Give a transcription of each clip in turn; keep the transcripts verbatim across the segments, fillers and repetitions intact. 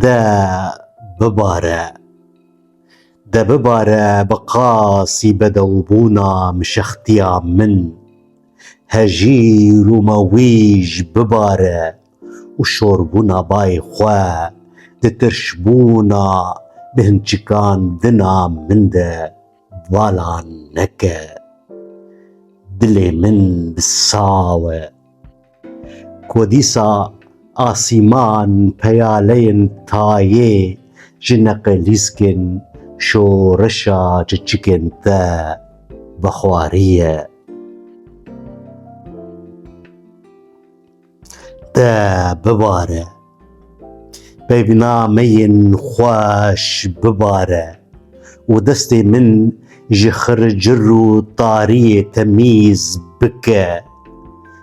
De bibare. De bibare bi qasî bedewbûna mişextiya min. Hejîr û mewîj bibare û şorbûna bayê xwe di tirşbûna bi hinçikandina min de vala neke. Dilê min bi saw e. Ku dîsa asîman peyaleyên tayê ji neqelîskên şoreşa çiçikên te vexwariye. De bibare. Peyvnameyên xweş bibare û destê min ji xircir û tariyê temîz bike.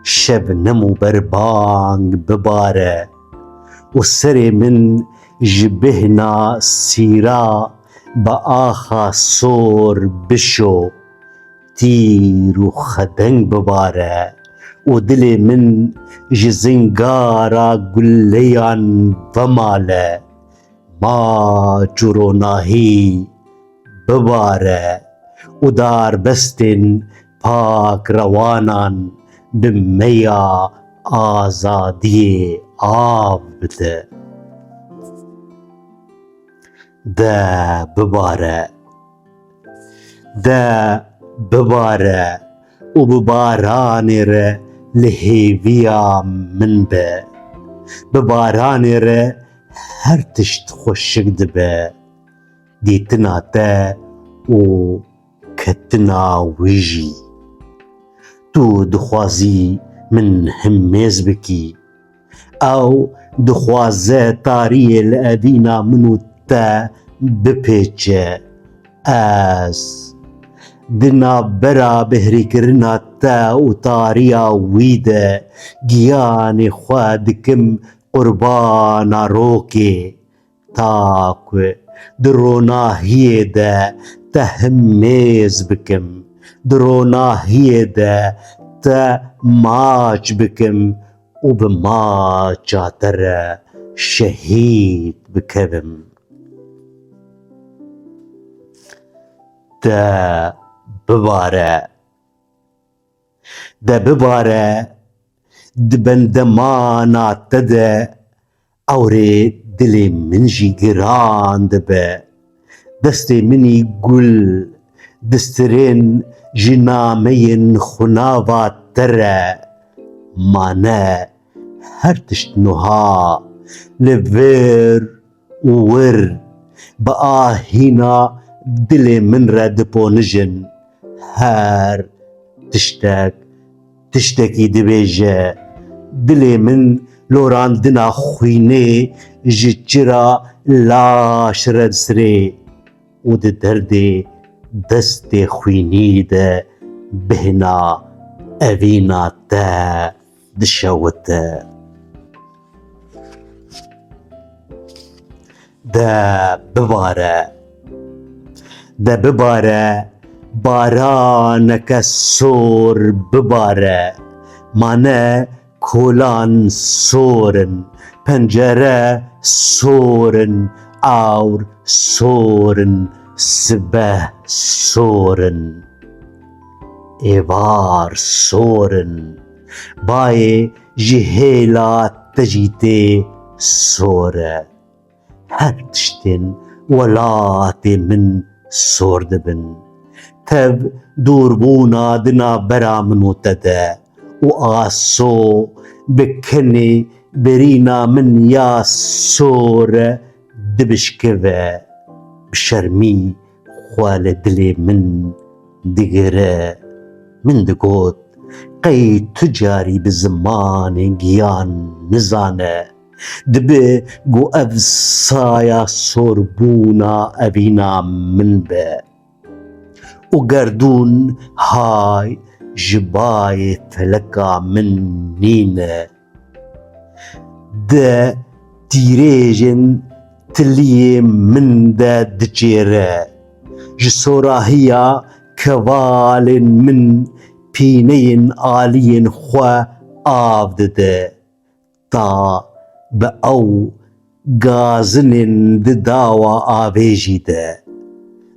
Şebnem û berbang bibare û serê min ji bêhna sîra bi axa sor bişo. Tîr û xedeng bibare û dilê min ji zingara guleyan vemale. Maç û ronahî bibare û darbestên pak rewanan bi meya azadiyê av bide. De bibare. De bibare û bi baranê re li hêviya min be. Bi baranê re her tişt xweşik dibe. Dîtina te û ketina wî jî. Tu dixwazî min himêz bikî. Ew dixwaze tariyê li evîna min û te bipêçe. Ez di navbera bihrîkirina te û tariya wî de giyanê xwe dikim qurbana rokê. Ta ku di ronahiyê de te himêz bikim, di ronahiyê de te maç bikim û bi maça te re şehîd bikevim. De bibare. De bibare, di bendemana te de ewrê dilê min jî giran dibe. Destê min î gul distirên ji nameyên xunava te re mane. Her tişt nuha li vir û wir bi ahîna dilê min re diponijin. Her tiştek, tiştekî dibêje. Dilê min lorandina xwînê ji çira laş re disirê û di derdê destê xwînî de bêhna evîna te dişewite. De bibare. De bibare, baraneke sor bibare. Mane kolan sor in, pencere sor in, awr sor in, sibeh sor in. Êvar sor in. Bayê ji hêla te jî tê sor e. Her tiştên welatê min sor dibin. Tev dûrbûna di navbera min û te de û aso bi kenê birîna min ya sor dibişkive. Bi şermî xwe li dilê min digire. Min digot, qey tu carî bi zimanê giyan nizane, dibe ku ev saya sorbûna evîna min be. Û gerdûn hay ji bayê feleka min nîne. Di tîrêjên tiliyê min de diçêre. Ji sorahiya kevalên min pîneyên aliyên xwe av dide. Ta bi ew Gazinên di dawa avêjî de,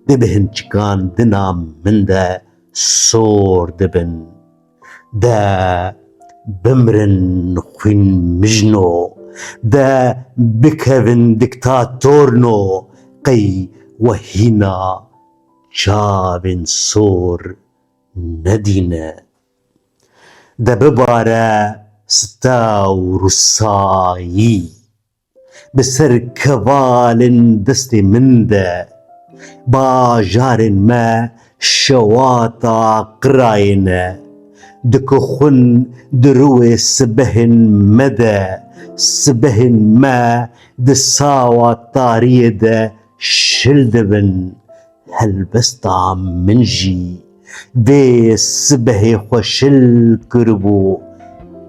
di bihinçikan dina min de sor dibin. De bimrin xwîn mijno, de bikevin diktatorno, qey we hîna çavên sor nedîne. De bibare sita û rusayî bi ser kevalên destê min de. Bajarên me şewata qirayê ne, dikixwin di rûyê sibehên me de. Sibehên me di sawa tariyê de şil dibin. Helbesta min jî vê sibehê xwe şil kiribû.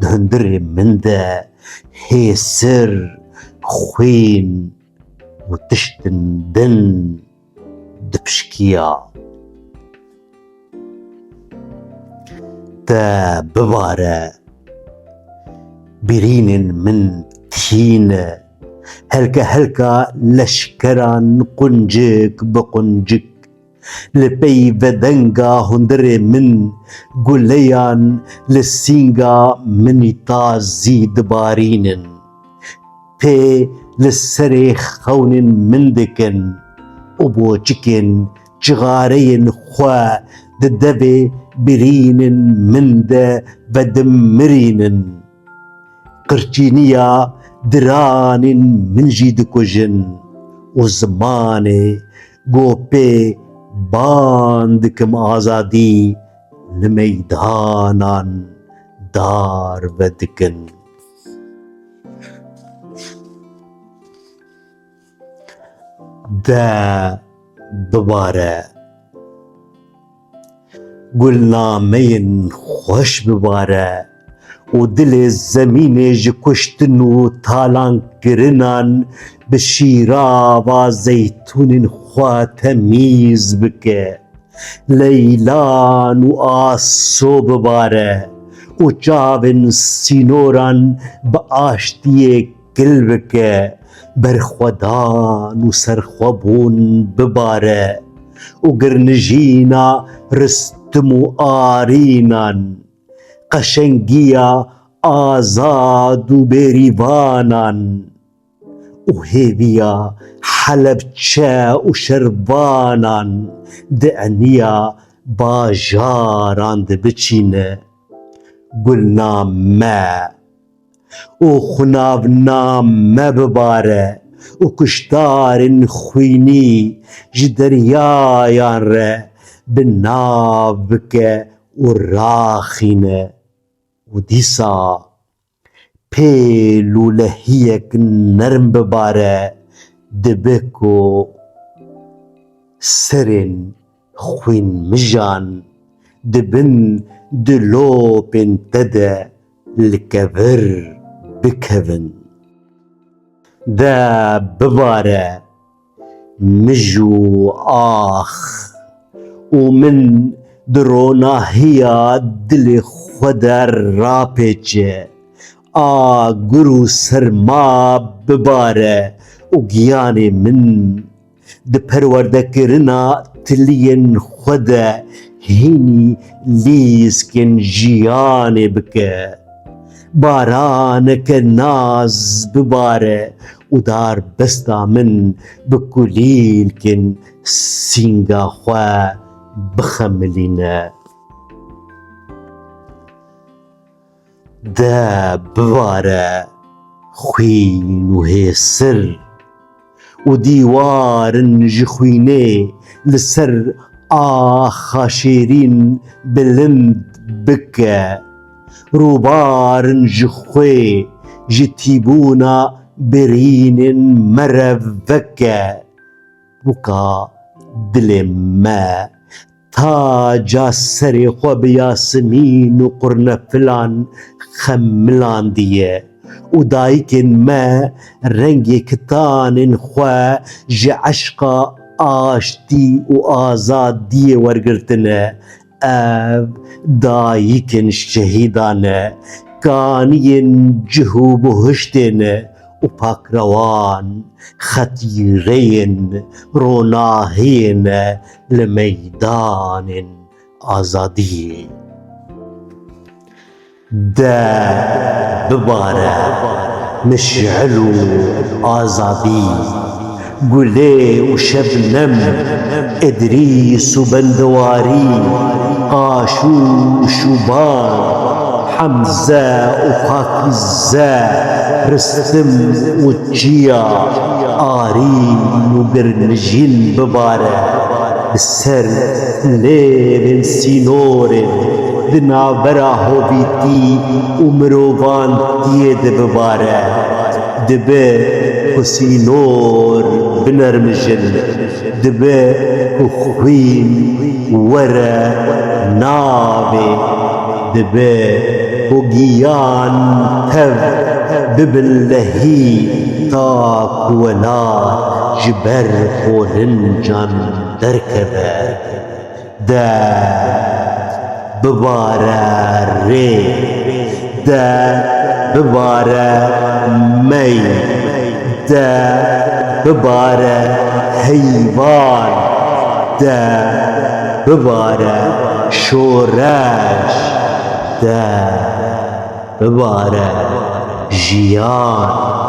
Di hundirê min de hêsir, xwîn û tiştin din dipişkiya. Te bibare, birînên min tîne. Helke helka leşkeran quncik bi quncik li pey vedenga hundirê min guleyan li sînga min î tazî dibarînin. Pê li serê xewnên min dikin û boçikên cixareyên xwe di devê birînên min de vedimirînin. Qirçîniya diranên min jî dikujin û zimanê ku pê ban dikim azadî li meydanan darve dikin. De bibare, gulnameyên xweş bibare û dilê zemînê ji kuştin û talankirinan bi şîrava zeytûnên xwe temîz bike. Leylan û aso bibare û çavên sînoran bi aştiyê kil bike. Berxwedan û serxwebûn bibare û girnijîna ristim û arînan, qeşengiya azad û bêrîvanan û hêviya Helebçe û şervanan di eniya bajaran de biçîne. Gulname û xunavname bibare û kuştarên xwînî ji deryayan re bi nav bike û raxîne. Û dîsa pêl û lehiyek nerm bibare, dibe ku serên xwînmijan di bin dilopên te de li kevir bikevin. De bibare mij û ax û min di ronahiya dilê xwe de rapêçe. Agir û serma bibare û giyanê min di perwerdekirina tiliyên xwe de hînî lîskên jiyanê bike. Baraneke naz bibare û darbesta min bi kulîlkên sînga xwe bixemilîne. De bibare xwîn û hêsir û dîwarin ji xwînê li ser axa şêrîn bilind bike. Rûbarin ji xwê ji tîbûna birînên me re veke. Wika dilê me taca serê xwe bi yasimîn û qurnefilan xemilandiye û dayikên me rengê kitanên xwe ji eşqa aştî û azadiyê wergirtine. Ev dayikên şehîdan e, kaniyên cih û buhiştê ne û pakrewan xetîreyên ronahiyê ne li meydanên azadiyê. De bibare miş'il û azadî, gulê û şebnem, Îdrîs û Bendewarî, Qaşû û Şûban, Hemze û Pakîze, Ristim û Çiya, Arîn û Girnijîn bibare. Bi ser lêvên sînorên di navbera hovîtî û mirovantiyê de bibare. Dibe ku sînor binermijin, dibe ku xwîn were navê, dibe ku giyan tev bibin lehî, ta ku welat ji ber qolincan derkeve. De bibare rê, de bibare mey, de bibare heyvan, de bibare şoreş, de bibare jiyan.